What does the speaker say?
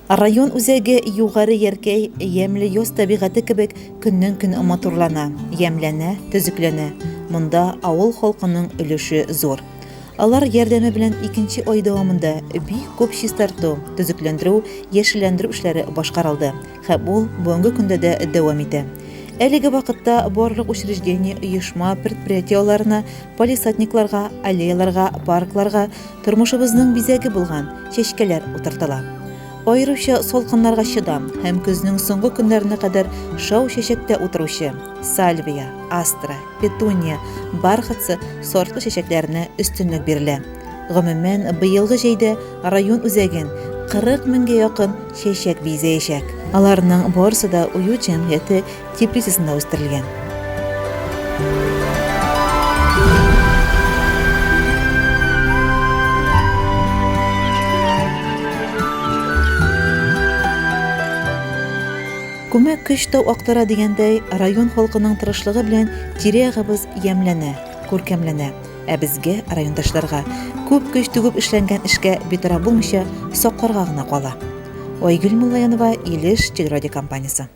Район үзәге Югары Яркәй ямьле яз табигате кебек көннән-көн матурлана, ямьләнә, төзекләнә. Монда авыл халкының өлеше зур. Алар ярдәме белән икенче ай дәвамында бик күп чистарту, төзекләндерү, яшелләндерү эшләре башкарылды һәм ул бүгенге көндә дә дәвам итә. Әлеге вакытта барлык учреждение, оешма, предприятие аларына, палисадникларга, аллеяларга, паркларга Тормышыбызның бизәге булган чәчкәләр утыртыла. Аеруча салкыннарга чыдам һәм көзнең соңгы көннәренә кадәр шау чәчәктә утыручы сальвия, астра, петуния, бархатцы сортлы чәчәкләренә өстенлек бирелә. Гомумән, быелгы җәйдә район үзәген 40 меңгә якын чәчәк бизәячәк. Аларның барысы да Уют җәмгыяте теплицасында үстерелгән. Күмәк көч тау актара дигәндәй, район халкының тырышлыгы белән тирә-ягыбыз ямьләнә, күркәмләнә. Ә безгә, райондашларга, күп көч түгеп эшләнгән эшкә битараф булмыйча, сакларга гына кала. Айгөл Муллаянова, Илеш телерадиокомпаниясе.